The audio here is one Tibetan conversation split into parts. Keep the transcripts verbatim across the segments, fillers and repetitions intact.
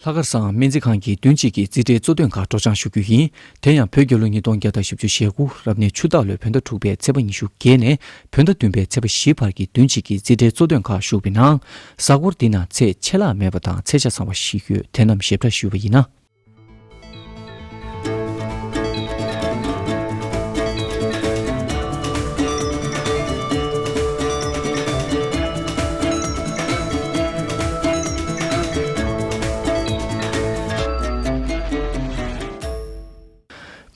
ལྷག་དཀར་བཟང་སྨན་རྩིས་ཁང་གི་བདུན་གཅིག་གི་རྩིས་ཁྲའི་གཙོ་དོན་ཁག་སྤྲོ་འཆམ་ཞུ་རྒྱུ་ཡིན། དེ་ཡང་བོད་རྒྱལ་ལོ་ཉིས་སྟོང་བརྒྱ་དང་བཞི་བཅུ་ཞེ་དགུ་རབ་གནས་ཆུ་སྟག་ལོའི་བོད་ཟླ་དྲུག་པའི་ཚེས་པ་ཉི་ཤུ་བརྒྱད་ནས་བོད་ཟླ་བདུན་པའི་ཚེས་པ་བཞི་བར་གྱི་བདུན་གཅིག་གི་རྩིས་ཁྲའི་གཙོ་དོན་ཁག་ཞུགས་པའི་ནང་། གཟའ་འཁོར་འདི་ན་ཚེས་ཆད་ལྷག་མེད་པ་དང་ཚེས་ཆ་ཚང་བ་ཞིག་ཡོད། དེ་རྣམས་ཞིབ་ཕྲ་ཞུས་པ་ཡིན་ན།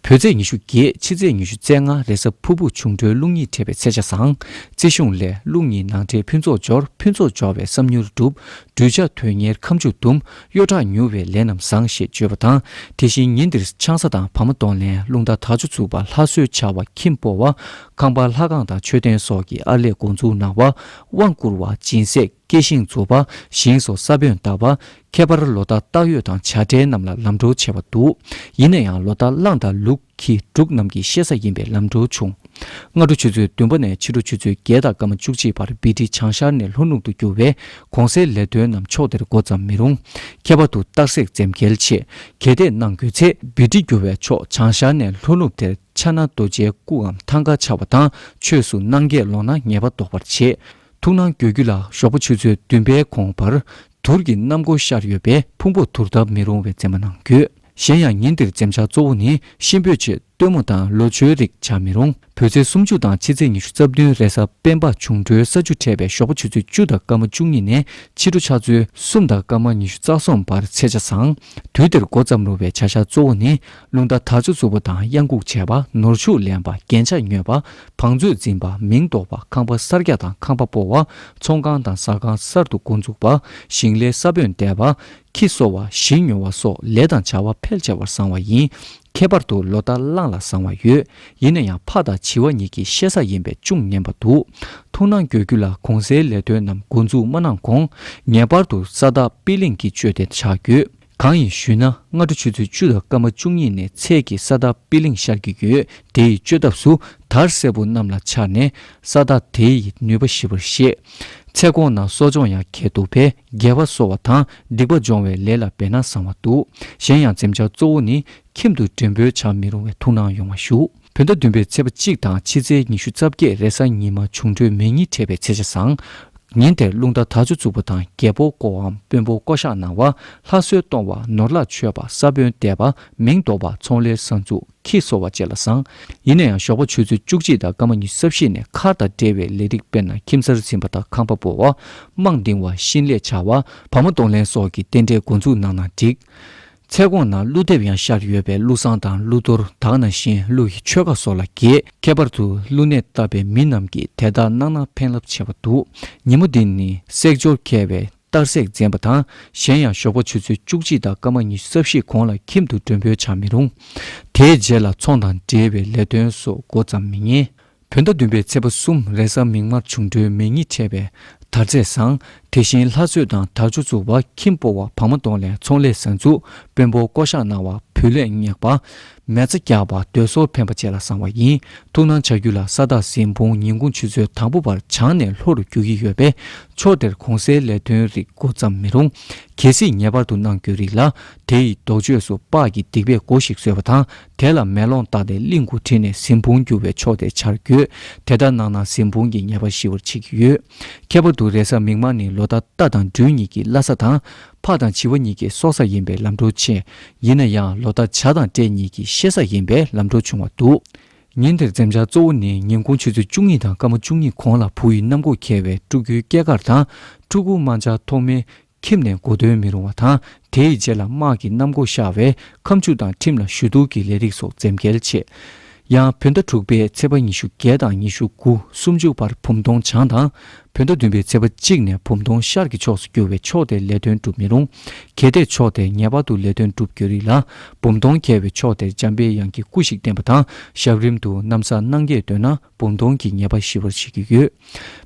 བོད་ཚེས་ཉི་ཤུ་བརྒྱད། ཕྱི་ཚེས་ཉི་ཤུ་རྩ་ལྔ། རེས་གཟའ་ཕུར་བུ་འབྱུང་འཕྲོད་རླུང་ཉིན་འཕྲད་པའི་ཚེས་ཆ་བཟང་། རྩིས་གཞུང་ལས་རླུང་ཉིན་ནང་འཕྲད་ཕུན་ཚོགས་འབྱོར། ཕུན་ཚོགས་འབྱོར་བས་བསམ་མྱུར་འགྲུབ། གདུལ་བྱ་དོན་གཉེར་ཁམས་ཕྱུག་འདུམ། གཡོ་བྲག་མྱུར་བས་ལས་རྣམས་བཟང་ཞེས་བརྗོད་པ་དང་། དེ་བཞིན་ཉིན་འདིར་ཆང་ས་དང་བ་མ་གཏོང་ལེན། རླུང་རྟ་དར་ལྕོག་འཛུགས་པ། ལྷ་གསོལ་བྱ་བ། ཁྱིམ་སྤོ་བ། ཁང་པ་ལྷ་ཁང་དང་མཆོད་རྟེན་སོགས་ཀྱི་ཨར་ལས་འགོ་འཛུགས་གནང་བ། དབང་བསྐུར་བ། སྦྱིན་སྲེག་སྐྱེ་ཤིང་འཛུགས་པ། ཞིང་སོགས་ས་བོན་བཏབ་པ། ཁྱད་པར་ལོ་རྟགས་སྟག་ཡོས་དང་བྱ་བྲལ་རྣམས་ལ་ལམ་འགྲོ་ཆེ་བ་འདུག། ཡིན་ན་ཡང་ལོ་རྟགས་གླང་དང་ལུག་ཁྱི་འབྲུག་རྣམས་ཀྱི་བཤད་ས་ཡིན་པས་ལམ་འགྲོ་ཆུང་། སྔ་དྲོ་ཆུ་ཚོད་བདུན་པ་ནས་ཕྱི་དྲོ་ཆུ་ཚོད་བརྒྱད་དང་སྐར་མ་བཅུ་གཅིག་བར་བི་ཏི་བྱང་ཤར་ནས་ལྷོ་ནུབ་ཏུ་རྒྱུ་བས། གོང་གསལ་ལས་དོན་རྣམས་ཕྱོགས་དེར་འགོ་བརྩམ་མི་རུང་། ཁྱད་པར་དུ་རྟགས་གསལ་འཛེམ་གེལ་ཆེ། གལ་ཏེ་གནང་དགོས་ཚེ། བི་ཏི་རྒྱུ་བའི་ཕྱོགས་བྱང་ཤར་ནས་ལྷོ་ནུབ་དེར་ཕྱག་ན་རྡོ་རྗེའི་སྐུའམ་ཐང་ཀ་འཕྱར་བ་དང་ཆོས་སུ་གནང་གེས་ལོང་ན་ཉེས་པ་བཟློག་པར་བྱེད། ཐུགས་སྣང་དགོས་རྒྱུ་ལ། ཞོགས་པ་ཆུ་ཚོད་བདུན་པའི་གོང་བར་དུར་གྱི་གནམ་སྒོ་ཤར་ཡོད་པས་ཕུང་པོ་དུར་བཏབ་མི་རུང་བའི་འཛེམ་མ་གནང་དགོས། གཞན་ཡང་ཉིན་འདིར་འཛེམ་བྱ་གཙོ་བོ་ནི་གཤིན་པོའི་ཆེད་སྟོན་མོ་དང་ལོ་མཆོད་རིགས་བྱ་མི་རུང་། བོད་ཚེས་སུམ་ཅུ་དང་ཕྱི་ཚེས་ཉི་ཤུ་རྩ་བདུན་རེས་གཟའ་སྤེན་པ་འབྱུང་འཕྲོད་ས་བཅུ་འཕྲད་པའི་ཞོགས་པ་ཆུ་ཚོད་བཅུ་དང་སྐར་མ་བཅུ་གཉིས་ནས་ཕྱི་དྲོ་ཆུ་ཚོད་གསུམ་དང་སྐར་མ་ཉི་ཤུ་རྩ་གསུམ་བར་ཚེས་ཆ་བཟང་། དུས་དེར་འགོ་བརྩམ་རུང་བའི་བྱ་བཞག་གཙོ་བོ་ནི། རླུང་རྟ་དར་ལྕོག་འཛུགས་པ་དང་གཡང་འགུགས་བྱས་པ། ནོར་ཕྱུགས་ལེན་པ། རྒྱན་ཆ་ཉོས་པ། བང་མཛོད་འཛིན་པ། མིང་འདོགས་པ། ཁང་པ་གསར་རྒྱག་དང་ཁང་པ་སྤོ་བ། ཚོང་ཁང་དང་ཟ་ཁང་གསར་དུ་འགོ་འཛུགས་པ། ཞིང་ལས་ས་བོན་འདེབས་པ། ཁྱི་གསོ་བ། གཞི་ཉོ་བ་སོགས་ལས་དང་བྱ་བ་ཕལ་ཆེ་བར་བཟང་བ་ཡིན། ཁྱད་པར་དུ་ལོ་རྟགས་གླང་ལ་བཟང་བ་ཡོད། ཡིན་ན་ཡང་ཕག་དང་བྱི་བ་གཉིས་ཀྱི་བཤད་ས་ཡིན་པས་ཅུང་ངན་པ་འདུག། ཐུགས་སྣང་དགོས་རྒྱུ་ལ། གོང་གསལ་ལས་དོན་རྣམས་འགོ་འཛུགས་མ་གནང་གོང་། ངེས་པར་དུ་ས་བདག་པི་ལིང་གི་མཆོད་རྟེན་བཅའ་དགོས། གང་ཡིན་ཞུས་ན། སྔ་དྲོ་ཆུ་ཚོད་བཅུ་དང་སྐར་མ་བཅུ་གཉིས་ནས་ཚལ་གྱི་ས་བདག་པི་ལིང་ཤར་གྱི་ཡོད། དེ་ཡི་བཅོས་ཐབས་སུ་དར་སེར་པོ་གནམ་ལ་འཕྱར་ནས་ས་བདག་དེ་ཡི་ནུས་པ་ཞི་བར་བཤད། ཚལ་གོང་ན་གསོ་སྦྱོང་ཡང་གལ་འདུག་པས། དགེ་བ་གསོ་བ་དང་སྡིག་པ་སྦྱོང་བའི་ལས་ལ་འབད་ན་བཟང་བ་འདུག། གཞན་ཡང་འཛེམ་བྱ་གཙོ་བོ་ནི་ཁྱིམ་དུ་མགྲོན་འབོད་བྱ་མི་རུང་བས་ཐུགས་སྣང་ཡོང་བ་ཞུ། བོད་ཟླ་བདུན་པའི་ཚེས་པ་གཅིག་དང་ཕྱི་ཚེས་ཉི་ཤུ་རྩ་བརྒྱད་རེས་གཟའ་ཉི་མ་འབྱུང་འཕྲོད་མེ་ཉིན་འཕྲད་པའི་ཚེས་ཆ་བཟང་། ཉིན་དེར་རླུང་རྟ་དར་ལྕོག་འཛུགས་པ་དང་རྒྱལ་པོ་བསྐོར་བའམ་དཔོན་པོ་བསྐོ་གཞག་གནང་བ། ལྷ་གསོལ་གཏོང་བ། ནོར་ལྷག་མཆོད་པ། ས་བོན་འདེབས་པ། མིང་འདོགས་པ། ཚོང་ལས་ས་འཛུགས། ཁྱི་གསོ་བ་བཅས་ལ་བཟང་། ཡིན་ན་ཡང་ཞོགས་པ་ཆུ་ཚོད་བཅུ་གཅིག་དང་སྐར་མ་ཉི་ཤུ་རྩ་བཞི་ནས་མཁར་དང་འབྲེལ་བའི་ལས་རིགས་དཔེར་ན་ཁྱིམ་གསར་འཛིན་པ་དང་ཁང་པ་སྤོ་བ། རྨང་འདིང་བ། ཤིང་ལས་བྱ་བ། བ་མ་གཏོང་ལེན་སོགས་ཀྱི་རྟེན་འབྲེལ་འགོ་འཛུགས་གནང་ན་འགྲིག། ཚལ་གོང་ན་ཀླུ་འདེབས་ཡང་ཤར་ཡོད་པས་ཀླུ་བསང་དང་ཀླུ་གཏོར། ད་ག་ནང་བཞིན་ཀླུ་ཡི་མཆོད་ཁ་སོགས་ལ་དགྱེས། ཁྱད་པར་དུ་ཀླུ་ནད་བཏབ་པའི་མི་རྣམས་ཀྱིས་དེ་ལྟར་གནང་ན་ཕན་རླབས་ཆེ་བ་འདུག། ཉིན་མོ་འདི་ནི་བསྲེག་སྦྱོར་མཁས་པས་རྟགས་གསལ་འཛེམ་པ་དང་། གཞན་ཡང་ཞོགས་པ་ཆུ་ཚོད་བཅུ་གཅིག་དང་སྐར་མ་ཉི་ཤུ་རྩ་བཞི་གོང་ལ་ཁྱིམ་དུ་མགྲོན་འབོད་བྱ་མི་རུང་། དེའི་རྗེས་ལ་ཚོང་དང་འབྲེལ་བའི་ལས་དོན་སོགས་འགོ་བརྩམ་མི་ཉན། བོད་ཟླ་བདུན་པའི་ཚེས་པ་གསུམ་རེས་གཟའ་མིག་དམར་འབྱུང་འཕྲོད་མེ་ཉིན་འཕྲད་པས་དར་ཚད་བཟང་། དེ་བཞིན་ལྷ་གསོལ་དང་དར་ལྕོག་འཛུགས་པ། ཁྱིམ་སྤོ་བ། བ་མ་གཏོང་ལེན། ཚོང་ལས་ས་འཛུགས། དཔོན་པོ་བསྐོ་གཞག་གནང་བ། བུ་ལས་བསྙེགས་པ། མེ་བཙའ་རྒྱག་པ། སྡོད་གསོར་ཕན་པ་བཅས་ལ་བཟང་བ་ཡིན། ཐུགས་སྣང་བྱ་རྒྱུ་ལ། ས་བདག་གཟིམ་དཔུང་ཉིན་གུང་ཆུ་ཚོད་དང་པོ་བར་བྱང་ནས་ལྷོ་རུ་རྒྱུ་གི་ཡོད་པས། ཕྱོགས་དེར་གོང་གསལ་ལས་དོན་རིགས་འགོ་བརྩམ་མི་རུང་། གལ་སྲིད་ངེས་པར་དུ་གནང་དགོས་རིགས་ལ། དེ་ཡི་ལྡོག་ཕྱོགས་སུ་སྤགས་ཀྱི་སྡིག་པའི་སྒོ་ཞིག་བཟོས་པ་དང་། དེ་ལ་མེ་ལོང་བཏགས་ཏེ་གླིང་དགུ་བྲིས་ནས་གཟིམ་དཔུང་བསྒྱུར་བའི་ཕྱོགས་དེར་བྱར་དགོས། དེ་ལྟར་གནང་ན་གཟིམ་དཔུང་གི་ཉེས་པ་ཞི་བར་བྱེད་ཀྱི་ཡོད། ཁྱད་པར་དུ་རེས་གཟའ་མིག་དམར་ནི་ལོ་རྟགས་རྟ་དང་སྦྲུལ་གཉིས་ཀྱི་བླ་གཟའ་དང་། ཕག་དང་བྱི་བ་གཉིས་ཀྱི་སྲོག་གཟའ་ཡིན་པས་ལམ་འགྲོ་ཆེ། ཡིན་ན་ཡང་ལོ་རྟགས་བྱ་དང་སྤྲེལ་གཉིས་ཀྱི་གཤེད་གཟའ་ཡིན་པས་ལམ་འགྲོ་ཆུང་བ་འདུག། ཉིན་དེར་འཛེམ་བྱ་གཙོ་བོ་ནི་ཉིན་གུང་ཆུ་ཚོད་བཅུ་གཉིས་དང་སྐར་མ་བཅུ་གཉིས་གོང་ལ་བུ་ཡི་གནམ་སྒོ་འཁེལ་བའི་སྤྲུལ་སྐུའི་སྐྱེས་སྐར་དང་། ཕྲུ་གུ་དམར་འབྱར་ཐོག་མའི་ཁྱིམ་ནས་འགོ་ཐོན་མི་རུང་བ་དང་། དེའི་རྗེས་ལ་དམག་གི་གནམ་སྒོ་ཤར་བས་ཁམས་ཕྱུག་དང་ཁྲིམས་ལ་ཞུ་གཏུག་གི་ལས་རིགས་སོགས་འཛེམ་གེལ་ཆེ། ཡང་བོད་ཟླ་དྲུག་པའི་ཚེས་པ་ཉི་ཤུ་བརྒྱད་དང་ཉི་ཤུ་དགུ། སུམ་ཅུ་བར་བུམ་སྟོང་བྱང་དང་། བོད་ཟླ་བདུན་པའི་ཚེས་པ་གཅིག་ནས་བུམ་སྟོང་ཤར་གྱི་ཕྱོགས་སུ་རྒྱུ་བའི་ཕྱོགས་དེར་ལས་དོན་སྒྲུབ་མི་རུང་། གལ་ཏེ་ཕྱོགས་དེར་ངེས་པར་དུ་ལས་དོན་སྒྲུབ་དགོས་རིགས་ལ། བུམ་སྟོང་འཁེལ་བའི་ཕྱོགས་དེར་འཇམ་པའི་དབྱངས་ཀྱི་སྐུ་ཞིག་བསྟན་པ་དང་། ཞབས་རིམ་དུ་ན་བཟའ་གནང་གེས་འདོད་ན། བུམ་སྟོང་གི་ཉེས་པ་ཞི་བར་བྱེད་ཀྱི་ཡོད།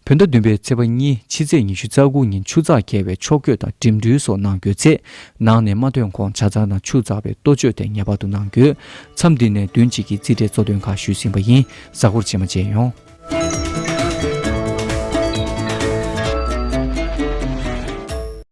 བོད་ཟླ་བདུན་པའི་ཚེས་པ་གཉིས་ཕྱི་ཚེས་ཉི་ཤུ་རྩ་དགུ་ཉིན་ཆུ་ཚགས་འཁེལ་བའི་ཕྱོགས་བསྐྱོད་དང་འགྲིམ་འགྲུལ་སོགས་གནང་དགོས་ཚེ། ནང་ནས་མ་ཐོན་གོང་ཇ་ཚགས་དང་ཆུ་ཚགས་པའི་ལྟོ་སྤྱོད་དེ་ངེས་པར་དུ་གནང་དགོས། མཚམས་འདི་ནས་བདུན་གཅིག་གི་རྩིས་ཁྲའི་གཙོ་དོན་ཁག་ཞུས་ཟིན་པ་ཡིན། གཟའ་འཁོར་རྗེས་མ་མཇལ་ཡོང་།